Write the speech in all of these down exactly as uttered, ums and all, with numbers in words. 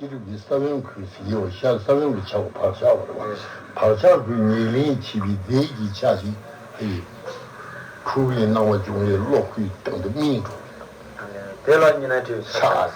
ཤེས་རབ་ཀྱི་ས་བོན་ཁོས་ཟེར་ཡོད། ཤར་ས་བོན་གྱི་ཆ་བོ་བག་ཆགས་པ་རེད་བ། བག་ཆགས་ཁོས་ཉེར་ལེན་བྱས་པའི་རྫས་ཀྱི་ཆ་ཞིག་ཨེ་ཡིན། འཁྲུལ་པའི་སྣང་བ་བྱུང་བའི་བློ་ཁོའི་སྟེང་དུ་སྨིན་འགྲོ་བ་དང་། དེ་ལ་གཉིས་སྣང་འཁྲུལ་པའི་ཆ། ཆགས།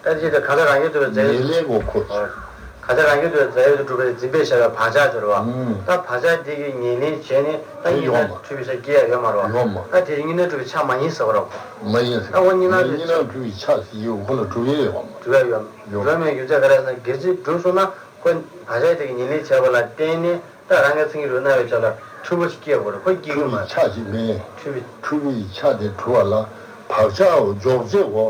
ད་ཅི་སྟེ་གང་ཟག་རང་རྒྱུད་དུ་རྫས་ཉེར་ལེན་གོ་ཁོ། གང་ཟག་རང་རྒྱུད་དུ་རྫས་ཡོད་དུ་གྲུབ་པའི་འཛིན་པས་བཞག་པའི་བག་ཆགས་ཟེར་བ། ཨུམ། ད་བག་ཆགས་དེ་གི་ཉེར་ལེན་བྱས་ནས་ད་དེ་གཉིས་ཡོད་མ། སྣང་འཁྲུལ་པའི་ཆ་སྐྱེ་ཡ་ཡོད་མ་རེད་བ། ཡོད་མ། ད་དེ་གཉིས་སྣང་འཁྲུལ་པའི་ཆ་མ་ཡིན་ཟེར་བ་རེད། མ་ཡིན་ཟེར། ད་འོ་གཉིས་སྣང་འཁྲུལ་པའི་ཆ། གཉིས་སྣང་འཁྲུལ་པའི་ཆ་ཟེར་ཡོད། ཁོ་ལ་གྲུབ་ཡས་ཡོད་མ། གྲུབ་ཡ་ཡོད་མ། ཡོད། གྲུབ་མེད་རྒྱུ་མཚན་ག་རེ་ཟེར་ན་སྒེར་རྩིས་གྲུབ་སོང་ན་ཁོ་བག་ཆགས་དེ་གི་ཉེར་ལེན་བྱས་པ་ལ་བརྟེན་ནས། ད་རང་གི་མཚན་ཉིད་རུ་སྣང་བའི་ཆ་ལ་འཁྲུལ་པ་ཞིག་སྐྱེ་དགོས་རེད། ཁོ་སྐྱེ་གི་མ་རེད། འཁྲུལ་པའི་ཆ་ཞིག་མེད། འཁྲུལ་པའི། འཁྲུལ་པའི་ཆ་དེ་གྲུབ་པ་ལ་བག་ཆགས་འཇོག་བྱེད་འོ་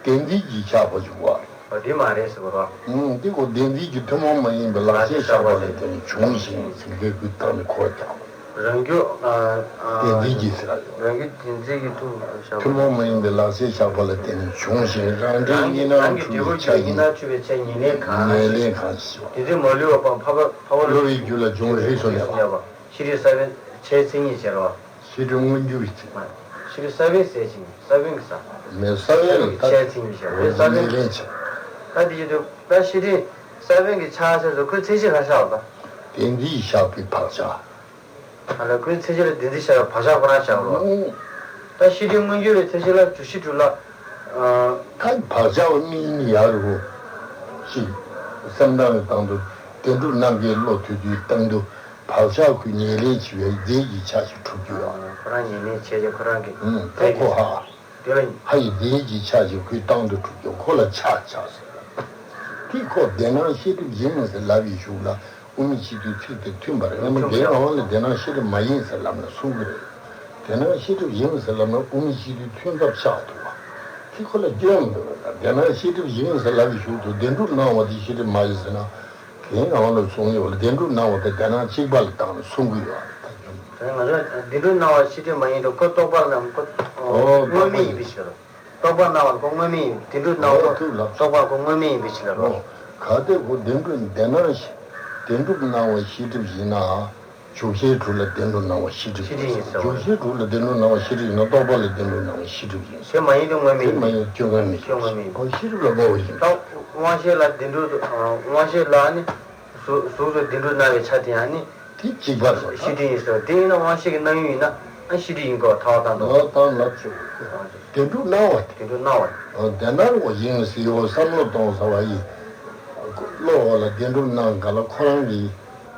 བདེན་འཛིན་གྱི་ཆགས་པ་འཇུག་པ། འོ་དེ་མ་རེད་ཟེར་བ་རེད། ཨང་། འདི་གོ་བདེན་འཛིན་གྱི་ཐུན་མོང་མ་ཡིན་པའི་ལག་ལག་ཆའི་ཆའི་ཆགས་པ་ལ་བརྟེན་ནས་བྱུང་ཞིང་ཟེར་མཁན་ཀུན་བཏང་ནས་གོ་ཀྱང་། རང་རྒྱུད། ཨ། ཨ། བདེན་འཛིན་གྱི་ཟེར་ཡོད། རང་རྒྱུད་བདེན་འཛིན་གྱི་ཐུན་མོང་བྱ་བ། ཐུན་མོང་མ་ཡིན་པའི་ལག་ཆའི་ཆགས་པ་ལ་བརྟེན་ནས་བྱུང་ཞིང་རང་འབྲས་རང་གི་གཉིས་སྣང་རང་གི་འཁྲུལ་འབྲས་པའི་ཆ་ཡིན། གཉིས་སྣང་འཁྲུལ་པའི་ཆ་ཉེར་ལེན་གང་ཞིག་ཉེར་ལེན་གང་ཞིག་བདེན་འཛིན་མ་ལུས་པ་སྤངས། འཕགས་པ་འཕགས་པ་བསླུ་བའི་རྒྱུ་ལ་འབྱུང་རིགས་སུ་གནས་པ། ཤེས་རིག་ས་བོན་ཆའི་མཚན་ཉིད་ཟེར་བ། ཤེས་རིག་མངོན་གྱུར་བའི་ཚེ། ཤེས་རིག་ས་བོན་ཟེར་ཞིང་ས་བོན་གྱི་ས། མེད། ས་བོན་ལ་ཆའི་མཚན་ཉིད་ཟེར་བ་ས་བོན་ཉེར་ལེན་བྱ། ད་དེ་ཡིན་དུས་ད་ཤེས་རིག་ས་བོན་གྱི་ཆ་ཟེར་དུས་ཁོའི་མཚན་གཞི་ག་རེ་བཞག་པ། བདེན་འཛིན་བཞག་པའི་བག་ཆགས། ཨ་ལ་ཁོའི་མཚན་གཞི་ལ་བདེན་འཛིན་བཞག་པའི་བག་ཆགས་ཁོ་རང་བཞག་རོགས། ཨོ། ད་ཤེས་རིག་མངོན་གྱུར་བའི་མཚན་གཞི་ལ་བརྗོད་གཞི་དྲུག་ལ། ཨ། ད་བག་ཆགས་སྨིན་ཡ་རུ། གཅིག་སེམས་སྣང་བའི་སྟེང་དུ་བདེན་གྲུབ་རྣམ་བརྒྱད་བློ་མཐུད་རྒྱུའི་སྟེང་དུ་བག་ཆགས་ཁོས་ཉེར་ལེན་བྱས་པའི་རྫས་ཀྱི་ཆ་ཞིག་གྲུབ་རྒྱུ་ཡོད། ཁོ་རང་ཉེར་ལེན་བྱས་ཏེ་ཁོ་རང་གི། ཨང་། ད་ཁོ་ཧ། དེ་ལ་ཧ་ཡི་རྫས་ཀྱི་ཆ་ཞིག་ཁོའི་སྟེང་དུ་གྲུབ་རྒྱུ་ཁོ་ལ་ཆགས་ཆགས་ཟེར། དེ་ཁོ་བདེན་སྣང་ཤེས་སྒྲིབ་ཡིན་ཟེར་ལབ་པའི་གཞུག་ལ། དབུ་མའི་སྤྱི་དོན་ཚིག་དེ་མཐུན་པར་སྔ་མ་འདིའི་ངག་དབང་ལ་བདེན་སྣང་ཤེས་སྒྲིབ་མ་ཡིན་ཟེར་ལབ་ན་གསུང་གི་རེད། བདེན་སྣང་ཤེས་སྒྲིབ་ཡིན་ཟེར་ལབ་ན་དབུ་མའི་སྤྱི་དོན་མཐུན་ཐབས་ཆགས་འདུག་བ། དེ་ཁོ་ལ་སྐྱོན་མི་འདུག་བ། བདེན་སྣང་ཤེས་སྒྲིབ་ཡིན་ཟེར་ལབ་པའི་གཞུག་ཏུ་བདེན་གྲུབ་སྣང་བ་དེ་ཤེས་སྒྲིབ་མ་ཡིན་ཟེར་ན། དེའི་ངག་དབང་ལ་གསུང་ཡོད་པ་ལ་བདེན་གྲུབ་སྣང་བ་དེ་བདེན་སྣང་གཅིག་པ་ལ་བཏང་ནས་གསུང་གི་ཡོད་རེད། ད་ང་ཚོ་བདེན་གྲུབ་སྣང་བ་ཤེས་སྒྲིབ་མ་ཡིན་དུས་ཁོ་རྟོག་པ་ལ་ཁོ་ཨོ་དངོས་མེད་ཡིན་པའི་ཕྱིར་རོ། རྟོག་པ་སྣང་བ་ཁོ་དངོས་མེད་ཡིན། བདེན་གྲུབ་སྣང་བ་ཁོ་ཐུགས་ལ་རྟོག་པ་ཁོ་དངོས་མེད་ཡིན་པའི་ཕྱིར་རོ། ཨོ། གལ་ཏེ་ཁོ་བདེན་གྲུབ་བདེན་སྣང་ཤེས། བདེན་གྲུབ་སྣང་བ་ཤེས་སྒྲིབ་ཡིན་ན། འཇུག་ཤེས་དྲུག་ལ་བདེན་གྲུབ་སྣང་བ་ཤེས་སྒྲིབ་ཤེས་སྒྲིབ་ཡིན་ཟེར་བ། འཇུག་ཤེས་དྲུག་ལ་བདེན་གྲུབ་སྣང་བ་ཤེས་སྒྲིབ་ཡིན་ན་རྟོག་པ་ལ་བདེན་གྲུབ་སྣང་བ་ཤེས་སྒྲིབ་ཡིན་ཟེར། དེ་མ་ཡིན་དུས་དངོས་མེད་ཡིན། དེ་མ་ཡིན་སྐྱོན་གང་མེད། སྐྱོན་གང་མེད། ཨོ་ཤེས་སྒྲིབ་ལ་དངོས་པོ་ཡིན། ད་དབང་ཤེས་ལ་བདེན་གྲུབ་དབང་ཤེས་ལ་ནི། གཟུགས་གཟུགས་སུ་བདེན་གྲུབ་སྣང་བའི་ཆ་དེ་ཡང་ནི། དེ་གཅིག་པ་རེད། ཤེས་སྒྲིབ་ཡིན་ཟེར། དེ་ཡིན་ན་དབང་ཤེས་ཀྱི་སྣང་ཡུལ་ཡིན་ན་ཨ་ཤེས་སྒྲིབ་ཡིན་དགོས་ཐལ་བ་དང་དུ། ལོ་ཐང་ལབ་ཆོག་བདེན་གྲུབ་སྣང་བ་དེ། བདེན་གྲུབ་སྣང་བ་དེ། བདེན་གྲུབ་སྣང་བ་དེ། ཨ། བདེན་སྣང་བ་ཡིན་ཟེར་བ་བསམ་བློ་གཏོང་ཟེར་བ་ཡིན། བློ་འོག་ལ་བདེན་གྲུབ་སྣང་ག་ལ་ཁོ་རང་གི་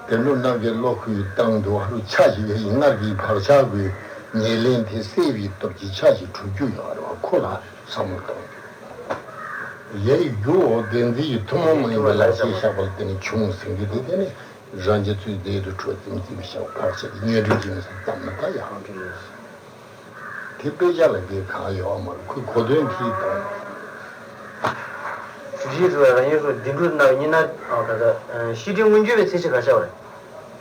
བདེན་གྲུབ་སྣང་གི་བློ་ཁོའི་སྟེང་དུ་ཧ་རུ་ཆ་ཞིག་ཡོད་ཡིན། སྔར་གྱི་བག་ཆགས་ཀྱི་ཉེར་ལེན་དེ་སད་པའི་སྟོབས་ཀྱིས་ཆ་ཞིག་གྲུབ་རྒྱུ་ཡོད་རེད་བ། ཁོ་ལ་བསམ་བློ་གཏོང་རྒྱུ། ཡའི་རྒྱུ་འོ་བདེན་འཛིན་གྱི་ཐུན་མོང་མ་ཡིན་པའི་ལག་ཆའི་བཞག་པ་ལ་བརྟེན་ནས་བྱུང་ཟེར་གྱི་དེ་དེ་ནི། རང་རྒྱུད་ཚུལ་འདི་དུ་འཕྲོད་ཙམ་ཙམ་བྱ་བ་བར་ཆད་ཀྱི་ཉེར་སྒྲིབ་ཀྱི་ཟེར་ཙམ་ན་ད་ཡང་། དེ་དཔེ་ཆ་ལ་འགལ་གང་ཡོད་མ་རེད། ཁོས་གོ་དོན་དེའི་དོན། གཞི་རུ་རང་ཉིད་རུ་བདེན་གྲུབ་སྣང་གཉིས་སྣང་ག་ད་ཤེས་སྒྲིབ་མངོན་གྱུར་བའི་ཚེ་གཅིག་ག་བྱ་བ་རེད།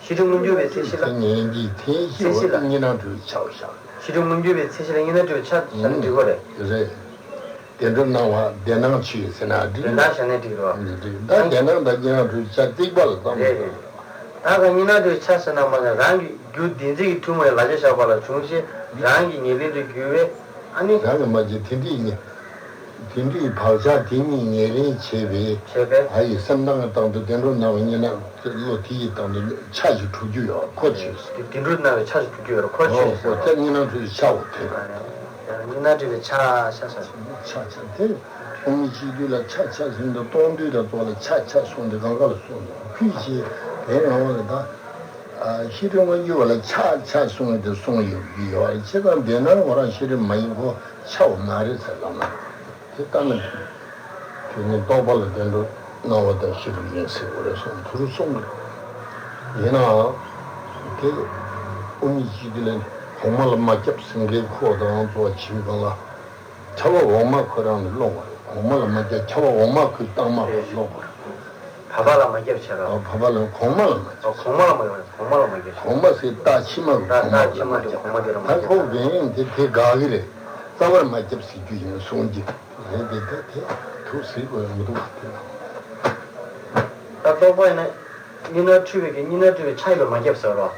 ཤེས་སྒྲིབ་མངོན་གྱུར་བའི་ཚེ་གཅིག་ལ། ཉན་གྱི་ཚེ་གཅིག་ཚེ་གཅིག་ལ་གཉིས་སྣང་འཁྲུལ་བའི་ཆ་བཞག་ཤེས་སྒྲིབ་མངོན་གྱུར་བའི་ཚེ་གཅིག་ལ་གཉིས་སྣང་འཁྲུལ་བའི་ཆ་བཞག་ན་འགྲིག་གོ་རེད། རེད། བདེན་གྲུབ་སྣང་བ་བདེན་སྣང་ཆོས་ཟེར་ན་འགྲིག་བདེན་སྣང་བྱས་ན་འགྲིག་རོགས། འགྲིག་འགྲིག་ད་བདེན་སྣང་དང་གཉིས་སྣང་འཁྲུལ་ཆ་གཅིག་པ་ལ་བསམ། རེད་རེད། ད་ག་གཉིས་སྣང་འཁྲུལ་ཆ་ཟེར་ན་མ་ཟད་རང་གི་རྒྱུ་བདེན་འཛིན་གྱི་ཐུན་མོང་བའི་ལག་ཆ་བཞག་པ་ལ་བྱུང་ཞེས་རང་གི་ཉེར་ལེན་དུ་གྱུར་བས་ཨ་ནི། རང་གི་མ་བྱས་དེ་འདྲའི་ཉེ། དེ་འདྲའི་བག་ཆགས་དེ་གཉིས་ཉེར་ལེན་བྱས་པས། བྱས་པས། ཨ་ཡི་སེམས་སྣང་གི་སྟེང་དུ་བདེན་གྲུབ་སྣང་བ་གཉིས་སྣང་བློ་དེ་ཡི་སྟེང་དུ་ཆ་ཞིག་གྲུབ་རྒྱུ་ཡོད་ཁོ་ཆོས། དེ་བདེན་གྲུབ་སྣང་བའི་ཆ་ཞིག་གྲུབ་རྒྱུ་ཡོད་ཁོ་ཆོས་ཟེར་བ། ཨོ་དེ་གཉིས་སྣང་འཁྲུལ་ཆའོ་དེ། གཉིས་སྣང་འཁྲུལ་བའི་ཆ་ཆ་ས། ཆ་ཆ་དེ། ཁོང་གི་སྤྱི་འདུས་ལ་ཆ་ཆ་ཟིན་དུ་སྟོང་འདུས་དང་ཙོགས་ལ་ཆ་ཆ་གསུངས་ཏེ་གང་ག་ལ་གསུངས་འདུག་ཁུལ་ཆེ་དེ་ཡང་བ་ལ་ད། ཤེས་རིག་མངོན་གྱུར་བ་ལ་ཆ་ཆ་གསུངས་ཏེ་གསུངས་ཡོད་ཀྱི་ཡོད་རེད། ཆེ་དང་དེ་ན་ང་རང་ཤེས་རིག་མ་ཡིན་ཁོ་ཆའོ་མ་རེད་ཟེར་ལབ་ན། དེ་ལྟ་ན། དེ་ནི་རྟོག་པ་ལ་བདེན་གྲུབ་སྣང་བ་དང་ཤེས་རིག་ཡིན་ཟེར་བ་རེད་གསུངས་དུ་རུ་གསུངས་ཀྱི་རེད། ཡིན་ནའང་། དེ་དབུ་མའི་སྤྱི་འདུས་ལ་གོང་མ་ལ་མ་སྐྱབས་ཟེར་མཁན་ཁོ་དང་ཙོགས་བྱེད་པའི་སྒང་ལ། ཁྱབ་པ་འོག་མ་ཁོ་རང་ལ་སློང་བ་རེད། གོང་མ་ལ་མ་སྐྱབས་ཁྱབ་པ་འོག་མ་ཁོའི་རྟགས་མ་ལ་སློང་བ་རེད། བ་པ་ལ་མ་སྐྱབས་བྱས་རོགས། བ་པ་ལ་གོང་མ་ལ་མ་སྐྱབས། གོང་མ་ལ་མ་སྐྱབས། གོང་མ་ལ་མ་སྐྱབས། གོང་མ་ཟེར་རྟགས་ཕྱི་མ་གི་གོང་མ་ལ་མ་སྐྱབས། གོང་མ་དེ་ལ་མ་སྐྱབས། ད་ཁོ་གན་དེ་དེ་དགག་གི་རེད། རྩ་བར་མ་སྐྱབས་ཟེར་རྒྱུ་ཡིན་གསུངས་ཀྱི། རེད་དེ་ད་དེ་ཐུགས་ཟིག་དགོས་ཡོང་གི་འདུག་བ་དེ་ལ། ད་རྟོག་པ་ཡིན་ན་གཉིས་སྣང་འཁྲུལ་བའི་གི་གཉིས་སྣང་འཁྲུལ་བའི་ཆ་ཡིན་པས་མ་སྐྱབས་ཟེར་རོ།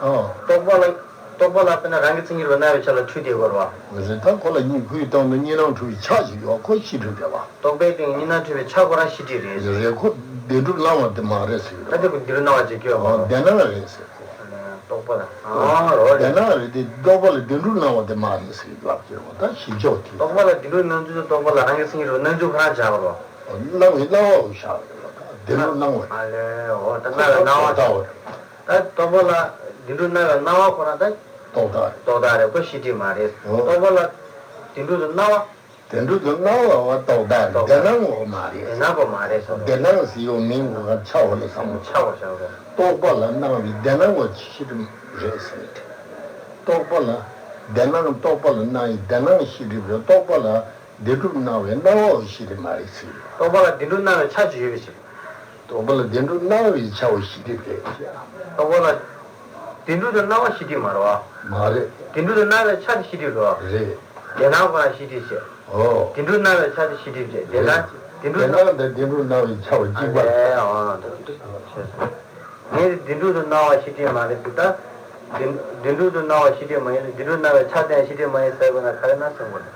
ཨོ། རྟོག་པ་ལ་ རྟོག་པ་ལ་དཔེར་ན་རང་གི་མཚན་ཉིད་རུ་སྣང་བའི་ཆ་ལ་འཁྲུལ་བསྡད་དགོས་རེད་བ། རེད། ད་ཁོ་ལ་གཉིད་ཁུག་བཏང་ནས་གཉིད་སྣང་འཁྲུལ་བའི་ཆ་ཞིག་ཡོད། ཁོ་ཤེས་སྒྲིབ་རེད་བ། རྟོག་པའི་སྟེང་གཉིད་སྣང་འཁྲུལ་བའི་ཆ་ཁོ་རང་ཤེས་སྒྲིབ་རེད། རེད། ཁོ་བདེན་གྲུབ་སྣང་བ་དེ་མ་རེད་ཟེར་གྱི་ད་རེད། དེ་ཁོ་བདེན་གྲུབ་སྣང་བ་ཅིག་སྐྱོ་བ། བདེན་སྣང་རེད་ཟེར་ཁོ། རྟོག་པ་ལ། ཨ་རོ་རེད། བདེན་སྣང་རེད་དེ། རྟོག་པ་ལ་བདེན་གྲུབ་སྣང་བ་དེ་མ་རེད་ཟེར་གྱི་ལབ་ཀྱི་རེད་བ། ད་ཞིབ་འཇུག་དེ། རྟོག་པ་ལ་བདེན་གྲུབ་སྣང་ཚུལ་དུ་རྟོག་པ་ལ་རང་གི་མཚན་ཉིད་རུ་སྣང་ཚུལ་ཁོ་རང་བཞག་པ་རོ། སྣང་བའི་སྣང་བ་བཞག་པ་རེད་བ། ད་བདེན་གྲུབ་སྣང་བ་རེད། ཨ་ལས། འོ་ད་སྣང་བའི་སྣང་བ་ཞིག་རེད། ད་རྟོག་པ་ལ་བདེན་གྲུབ་སྣང་བའི་སྣང་བ་ཁོ་རང་ད་རྟོག་བཏགས་རེད། རྟོག་བཏགས་རེད། ཁོ་ཤེས་སྒྲིབ་མ་རེད། ཨོ། རྟོག་པ་ལ་བདེན་གྲུབ་ཏུ་སྣང་བ། བདེན་གྲུབ་ཏུ་སྣང་བ་བ་རྟོག་བཏགས་རེད། རྟོག་བདེན་སྣང་བ་མ་རེད། བདེན་སྣང་བ་མ་རེད་ཟེར། བདེན་སྣང་ཟེར་ཡོད་མིན་གོ་ག་ཆ་བ་ལ་བསམ་བློ། ཆ་བ་བཞག་རོགས། རྟོག་པ་ལ་སྣང་བའི་བདེན་སྣང་བ་ཤེས་སྒྲིབ་རེད་ཟེར། རྟོག་པ་ལ་བདེན་སྣང་། རྟོག་པ་ལ་སྣང་བའི་བདེན་སྣང་ཤེས་སྒྲིབ་རེད། རྟོག་པ་ལ་བདེན་གྲུབ་སྣང་བའི་སྣང་བ་ཤེས་སྒྲིབ་མ་རེད་ཟེར། རྟོག་པ་ལ་བདེན་གྲུབ་སྣང་བའི་ཆ་ཅིག་ཡོད་པའི་ཕྱིར། རྟོག་པ་ལ་བདེན་གྲུབ་སྣང་བའི་ཆ་བ་ཤེས་སྒྲིབ་རེད། རྟོག་པ་ལ་བདེན་གྲུབ་ཏུ་སྣང་བ་ཤེས་སྒྲིབ་མ་རེད་བ། མ་རེད། བདེན་གྲུབ་ཏུ་སྣང་བའི་ཆ་དེ་ཤེས་སྒྲིབ་རེད་བ། རེད། བདེན་སྣང་ཁོ་རང་ཤེས་སྒྲིབ་བྱས། ཨོ། བདེན་གྲུབ་སྣང་བའི་ཆ་དེ་ཤེས་སྒྲིབ་བྱས། བདེན་སྣང་། བདེན་གྲུབ་བདེན་སྣང་དང་བདེན་གྲུབ་སྣང་བའི་ཆ་བ་གཅིག་པ། ཨ་ལས། ཨོ། ངས་བདེན་གྲུབ་ཏུ་སྣང་བ་ཤེས་སྒྲིབ་མ་རེད་ཟེར། ད་བདེན་བདེན་གྲུབ་ཏུ་སྣང་བ་ཤེས་སྒྲིབ་མ་ཡིན་ལ་བདེན་གྲུབ་སྣང་བའི་ཆ་དེ་ཡང་ཤེས་སྒྲིབ་མ་ཡིན་ཟེར་དགོས་ན་ག་རེ་ན་ཟེར་དགོས་ན།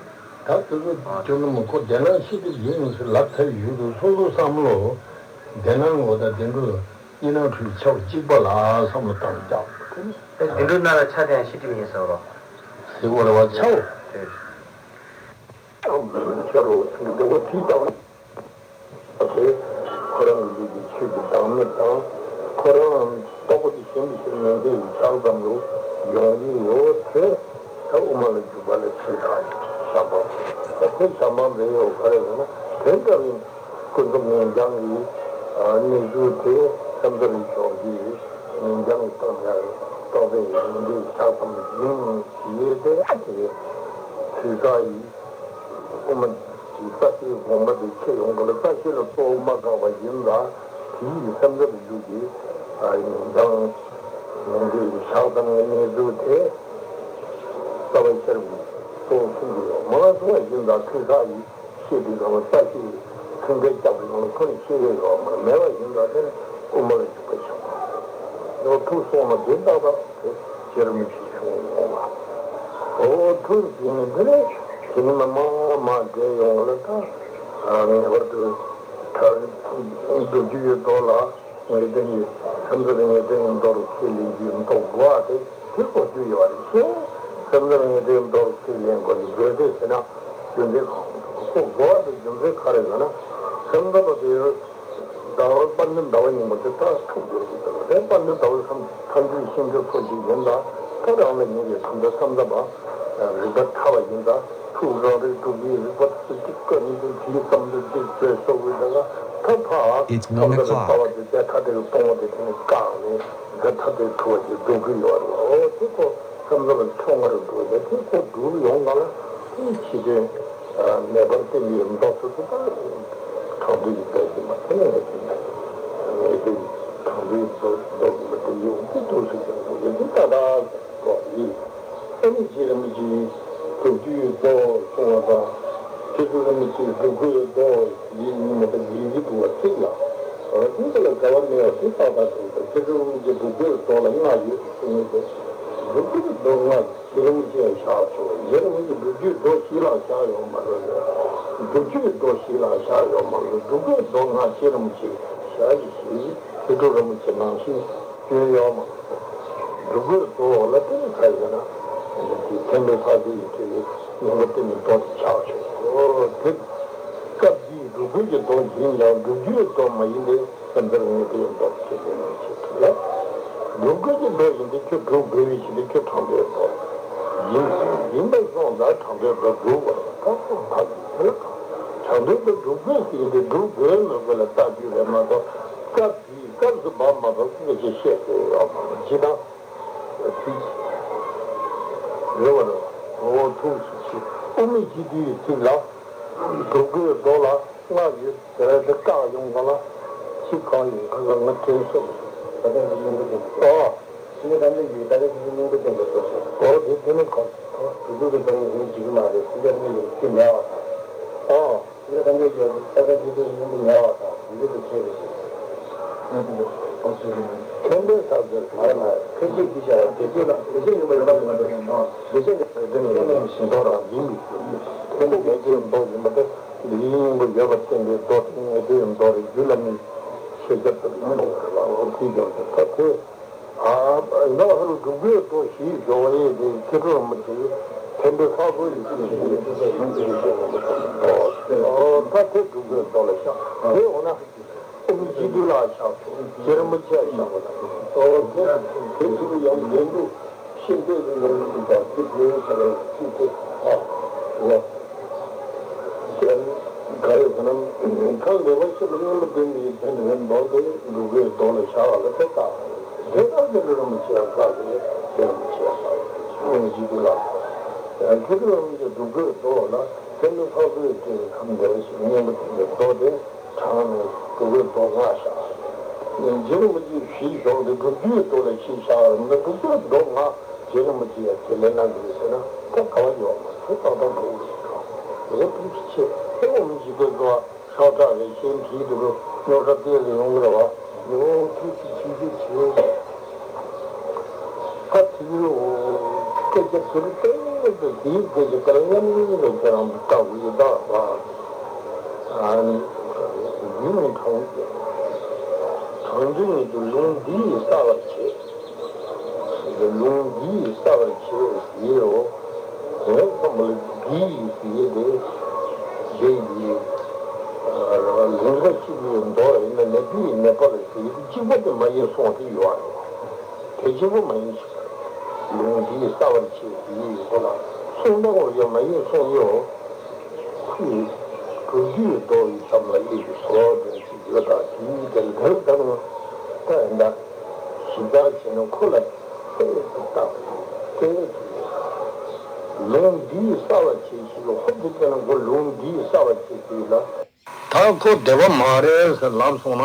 ད་དེ་ཚོ་ཁྱོད་རྣམས་ཁོ་བདེན་སྣང་ཤེས་སྒྲིབ་ཡིན་ཟེར་ལབ་ཚར་ཡོད་དུས་སོ་སོ་བསམ་བློ། བདེན་སྣང་ངོ་ད་བདེན་གྲུབ་གཉིས་སྣང་འཁྲུལ་ཆ་བ་གཅིག་པ་ལ་བསམ་བློ་བཏང་རྒྱག་དེ་ནི། དེ་བདེན་གྲུབ་སྣང་བའི་ཆ་དེ་ཡང་ཤེས་སྒྲིབ་ཡིན་ཟེར་རོ། ཟེར་བ་རེད་བ། ཆ་བ། དེ། ཨ་མ་ཆ་རོ་ཟེར་གྱི་འདུག་བ། དེ་ལྟ་བུ། དེ་ཁོ་རང་གི་ལུགས་ཀྱི་ཆོས་ཀྱི་བདག་མེད་དང་། ཁོ་རང་རྟོགས་པ་དེ་གཞན་གྱི་ཕྱིར་ངེས་འབྱུང་གི་ཆགས་ཙམ་དུ་ཡོང་གི་ཡོད་དེ། ད་དབུ་མ་ལ་འཇུག་པ་ལ་ཚིག་ཐག་ཞག་པ། ད་དེ་ཞག་པ་མེད་ཡོད་ག་རེ་ཟེར་ན། དེ་ལྟ་བུའི་ཀུན་རྫོབ་ངེས་འབྱུང་གི་གནས་ཚུལ་དེ་སེམས་ཙམ་རིག་ཕྱོགས་ཀྱི་ངེས་འབྱུང་གི་སྟོང་ཉར་རྟོགས་པའི་ངེས་འབྱུང་ཆགས་ཙམ་ཡིན་ཞེས་དེ་ཚིག་ཐག་ཡིན། དབུ་མ་གི་རྩ་ཤེའི་དགོངས་པ་དེ་ཁྱེད་ཡོངས་ཀྱི་ལ་རྩ་ཤེ་ལ་གཙོ་བོ་མ་བཀག་པ་ཡིན་ལ། དེའི་སེམས་ཙམ་རྒྱུད་ཀྱི་ཡིན་དང་ཡོང་དུས་ཞག་ཙམ་གནས་ཚུལ་དེ་རྩ་བ་ཤེར་བུ་གཙོ་བོ་གསུང་གི་ཡོད་མ་སོང་བ་ཡིན་ལ། ཐུགས་ཁ་ཡིས་ཤེས་པའི་སྒང་ལ་རྩ་ཤེ་ཡི་ཐུན་ཁའི་སྐྱབས་ཀྱི་ནང་ལ་ཁོ་ནི་ཤེས་ཡོད་ཡོད་མ་མེད་པ་ཡིན་ལ། དེ་ནི་དབུ་མ་ལ་འཇུག་པ་ཆགས་པ་ཡོད། ཐུགས་སོང་ལ་དེ་ཏག་ཏག་དེ་ཤེར་མི་ཤེས་བྱུང་ཡོང་བ། ཨོ་ཐུགས་ཟིན་ནས་འདི་ནས་དེ་ནི་མ་མ་མ་བསྡད་ཡོང་ལ། ད་ངེས་པར་དུ་མདོ་རྒྱུད་ཀྱི་མདོ་ལ་ངེས་དོན་གྱི་སེམས་ཙམ་ངེས་དོན་གྱི་མདོ་རུ་ཁས་ལེན་རྒྱུའི་མདོ་དགོས་པ་དེ་དེ་གོ་རྒྱུ་ཡོད་རེད་ཤེ། སེམས་ཙམ་ངེས་དོན་མདོ་རུ་ཁས་ལེན་དགོས་ནི་དགོས་དེ་ཟེར་ན་རྒྱུ་མཚན་གང་ཁོ་དགོས་པ་དེ་རྒྱུ་མཚན་ག་རེ་ཟེར་ན། སེམས་ཙམ་པ་དེ། ཟླ་བ་དཔལ་ལྡན་ཟླ་བ་གཉིས་པ་དེ་ད་ཐུག་ཡོད་ཀྱི་འདུག་དེ་དཔལ་ལྡན་ཟླ་བ་ཁམས་ཐམས་ཅད་ཤིང་རྟའི་ཚོགས་ཀྱི་ཡིན་ལ། ད་རང་ལ་ཉེ་བའི་ཐམས་ཅད་བསམ་ཙམ་པ་རིག་པ་ཕྲ་བ་ཡིན་ཙང་ཐུགས་རང་རིག་སྒྲུབ་པའི་རིག་པ་དེ་ཅིག་བཀའ་ནི་དེ་དེའི་བསམ་ཚུལ་ཅིག་བྱས་སོ་བའི་ད་ལ་ད་ཕ་It's one ཐམས་ཅད་ལ་ཟླ་བ་དེ་དེ་ཐ་དད་ཀྱི་སྟོང་པ་དེ་དེ་ནི་བཀག་ནས་དེ་ཐ་དད་ཐུག་པ་ཅིག་སྒྲུབ་ཀྱི་ཡོད་རེད། འོ་དེ་ཁོ་བསམ་ཙམ་པ་ཆུང་ངུ་རུ་འགྲོ་བས་དེ་ཁོ་སྒྲུབ་ཡོང་ག་ལ་དེ་ཕྱི་དོན། མེད་པར་བསྟན་པའི་མདོ་སོ་སོ་དང་། དྲང་དོན་གྱི་དཔལ་གྱི་མ་ཐོན་ནས་ཀྱི་ངེས་དོན་དྲང་དོན་མདོ་མདོ་གི་མ་དེ་ཡོང་དུས་ཐུགས་སུ་ཆུད་པ་ཡོད་དུས་ད་ལྟ་གོ་ཡིན། ཨ་ནི་རྗེ་རིན་པོ་ཆེས་སྒྲུབ་བརྒྱུད་མདོ་གསུངས་པ་དང་། ཁྱེད་ཚོ་རིན་པོ་ཆེས་སྒྲུབ་དགོས་མདོ་ཡིན་ནི་མ་ད་ཡིན་གྱི་འདུག་བ་ཚིག་ལ། འོ་དེ་ཚོ་ལ་འགལ་བ་མེད་པ་དེ་ཏག་ཏག་འདུག་ད་ཁྱེད་ཚོ་རིན་པོ་ཆེས་སྒྲུབ་དགོས་མདོ་ལ་ལྔ་ཡོད་གསུངས་ཡོད་དེ། སྒྲུབ་དགོས་མདོ་ལྔ། རྗེ་རིན་པོ་ཆེས་བཞག་ཆོག་རྗེ་རིན་པོ་ཆེས་སྒྲུབ་བརྒྱུད་མདོ་བཞི་ལ་བཞག་ཡོད་མ་རེད། སྒྲུབ་བརྒྱུད་མདོ་བཞི་ལ་བཞག་ཡོད་མ་རེད། སྒྲུབ་དགོས་མདོ་ལྔ་རྗེ་རིན་པོ་ཆེས་བཞག་ཅིག་ཞེས་ཁྱེད་ཚོ་རིན་པོ་ཆེ་ནང་བཞིན་བསྐྱོན་ཡོད་མ་རེད། སྒྲུབ་དགོས་མདོ་ལ་དེ་ནི་ག་རེ་ཟེར་ན། དེ་མཁན་པོའི་ཕ་ཚེ་ཡི་གེ་ཡི་ཉིང་པོ་བསྟན་པའི་མདོ་དེ་ཆགས་ཆོག་དེ་སྐབས་འདིའི་སྒྲུབ་དགོས་ཀྱི་མདོ་ཡིན་ཡང་སྒྲུབ་བརྒྱུད་མདོ་མ་ཡིན་ཏེ། སེམས་ཚོར་ངེས་པའི་མདོ་ཁྱེད་ཀྱིས་ནང་བཞིན་ཐུབ་ལ། སྒྲུབ་དགོས་ཀྱི་མདོ་ཡིན་ཏེ་ཁྱོད་སྒྲུབ་དགོས་པའི་ཕྱིར་ཏེ་ཁྱོད་དྲང་པོའི་མདོ་ཡིན། ཡིན་པར་སོང་ཙང་དྲང་པོའི་མདོ་སྒྲུབ་པར་ད་ཁོ་ཐག་ཡིན་ལ། དྲང་པོའི་མདོ་སྒྲུབ་དགོས་ཟེར་ཏེ་སྒྲུབ་དགོས་མི་དགོས་ལ་ལྟ་རྒྱུ་རེད་མ་གཏོགས་སྐབས་དེའི་སྐབས་སུ་བབ་མ་བབ་ངེས་ཅིག་བཤད་དགོས་ཡོད་མ་རེད། ཇི་ལྟར་རེད་བ་རེད། འོ་ཐུགས་སུ་ཆུད། དབུ་མའི་སྤྱི་དོན་ཚིག་ལ། སྒྲུབ་དགོས་མདོ་ལ་ལྔ་ཡོད། དེ་ལ་དེ་བཀག་ཡོང་ག་ལ། ཅི་གང་ཡིན་ག་ལ་ང་དྲན་སོང་། ད་ལྟ་ཡི་སྙིང་པོ་ཅན་གྱི་ཨོ། ཤིང་རྟ་འདི་ཡིས་ད་ལྟ་ཡི་སྙིང་པོ་ཅན་གྱི་སོ་སོ། ཨོ་དེ་དེ་ནི་གང་། སྒྲུབ་དགོས་ཀྱི་མདོ་ཡིན་ཟེར་ནས་འཇིགས་ཀྱི་མ་རེད། ཤིང་རྟ་འདི་ཡིས་ཅི་མེད་པ་དང་། ཨོ། ཤིང་རྟ་འདི་ཡིས་ད་ལྟ་ཡི་སྙིང་པོ་མེད་པ་དང་འཇིགས་ཀྱི་ཁྱད་པར་ཞིག་མཁན་པོའི་ཐབས་ཟེར་མ་རེད་མ་རེད། ཁ་ཅིག་གིས་བྱ་བ་ དེ་ཚོ་ལ་དེ་ཚོ་ཡིན་པ་ཡོད་པ་ཡིན་པ་དེ་ཡིན་ནོ། དེ་ཚོ་ནི་དེ་ནི་ཡིན་ནོ་ཞིང་མདོག་རང་བཞིན་གྱི་ཚུལ་དེ་ནི་ངེས་དོན་མདོག་ཡིན་པ་དེ་འདི་ཡིན་པ་ཡོད་པར་བསྟན་པའི་མདོ་དེ་ངེས་དོན་མདོག་རེད། རྒྱུད་བླ་མའི་ཤེས་རྒྱ་ལྟ་བུ་ཡིན་པ་རེད་ལ། འོ་དེ་ཡོད་དེ་ད་དེ་ཨ་ཡིན་ནོ། ཧ་ལུ་སྒྲུབ་དགོས་མདོག་ཞེས་བྱ་བ་ཡི་དེ་མཁས་གྲུབ་རིན་པོ་ཆེ་མཁན་པོའི་ཕ་བུ་ཡི་ཚུལ་ཞེས་ད་དེ་སྒྲུབ་དགོས་མདོག་ལ་བཞག་དེ་འོ་ན། ཨོ་མི་སྤྱི་འདུས་ལ་ཆགས་སོ། རྗེ་རིན་པོ་ཆེ་ཆགས་པ་དང་། ཨོ་དེ་དེ་ཚུལ་ཡང་འགལ་འདུ་ཤེས་འདོད་ཀྱི་ཡོང་གི་འདུག་པ་དེ་བོད་ཡིག་ཆ་ལ་ཚིག་དེ་ཨ་ལ། ག་རེ་ཟེར་ན། གང་འདོད་པ་ཤེས་པ་མངོན་པར་ལྡན་པའི་དོན་དེ་མདོ་དེ་སྒྲུབ་དགོས་མདོག་ལ་བཞག་པ་ལ་དེ་ལྟ། དེ་ལྟར་རྗེ་རིན་པོ་ཆེ་ཡང་བཀག་སྟེ་རྗེ་རིན་པོ་ཆེ་ཡང་བཀག་སྟེ་ཨོ་མི་སྤྱི་འདུས་ལ། མཁས་གྲུབ་རིན་པོ་ཆེ་སྒྲུབ་དགོས་མདོག་ལ་དེ་ནི་ལྷག་པའི་སྤྲིན་གང་འདོད་པ་ཤེས་པ་མངོན་པར་ལྡན་པའི་མདོ་དེ། གྲངས་ནི་སྒྲུབ་པའི་མདོ་ལྔ་བཞག་རྗེ་རིན་པོ་ཆེས་བཞི་བཞག་སྟེ་སྒྲུབ་བརྒྱུད་མདོ་ལ་བཞི་བཞག་རེད་མ་གཏོགས་སྒྲུབ་བརྒྱུད་མདོ་ལྔ་རྗེ་རིན་པོ་ཆེས་ཡང་དེ་ལས་གནང་གི་རེད་ཟེར་ན་ད་ག་བ་ཡོད་མ་རེད། ཏག་ཏག་འགྲོ་གི་རེད། དེ་ཐུགས་རྗེ་ཆེ། ཨོ་མི་སྤྱི་འདུས་ལ་ཤ་ཁྲག་རེ་ཤན་གྱིས་འདུག་རྙོག་དྲ་དེ་ལ་ཡོང་གི་རེད་བ། ཨོ་ཐུགས་རྗེ་ཆེ་ཆེ་ཆེ། ད་དེ་ཡོད། སྐད་ཆ་དེ་རུ་བལྟས་ཏེ་དེའི་སྐད་ཆ་དེ་ལ་མཉམ་ཉིད་རེ་ཁྱེད་རང་ལྟ་བུ་ཡི་དྭགས་པ། ཨ་ནི། རྒྱུད་ནི་དྲང་དྲང་དོན་ཉིད་དུ་ལུང་འདི་ཡིས་གསལ་བར་བྱེད། ལུང་འདི་ཡིས་གསལ་བར་བྱེད་ཟེར་རོ། དེ་ཙམ་ལ་འདི་ཡིས་ཟེར་ཏེ། འདི་ཡིས། ལུང་ཟེར་གཅིག་པུའི་མདོ་ཡིན་ན་ནི་འདི་ཡིས་ནེ་པ་ལ་ཟེར་ཏེ་གཅིག་པ་དེ་མ་ཡིན་གསུངས་ཏེ་ཡོད་རེད། དེ་གཅིག་པུ་མ་ཡིན་ཞིག་ལུང་འདི་ཡིས་གསལ་བར་བྱེད་ཟེར་ཡིག་པོ་ལ་གསུང་སྟངས་ཡོད་མ་ཡིན་གསུང་ཡོད། ཁོ་ཡི་སྒྲུབ་བརྒྱུད་མདོ་ཡི་གཤམ་ལ་ཡིག་གི་ཟོར་དེ་ཅིག་ཡོད། ད་དེའི་དེ་ལ་དེ་ལྟར་ད་ཡིན་ད་ཞིབ་ལྟ་བྱས་ན་ཁོ་ལ་ལྟ་བ་དེ་ལུང་འདི་ཡིས་གསལ་བར་བྱེད་ཞིག་ལ་ཧོབ་ཏེ་བལྟས་ན་ཁོ་ལུང་འདི་ཡིས་གསལ་བར་བྱེད་ཟེར་ལ། ད་ཁོ་བདེ་བ་མ་རེད་ཟེར་ལབ་སོང་ན།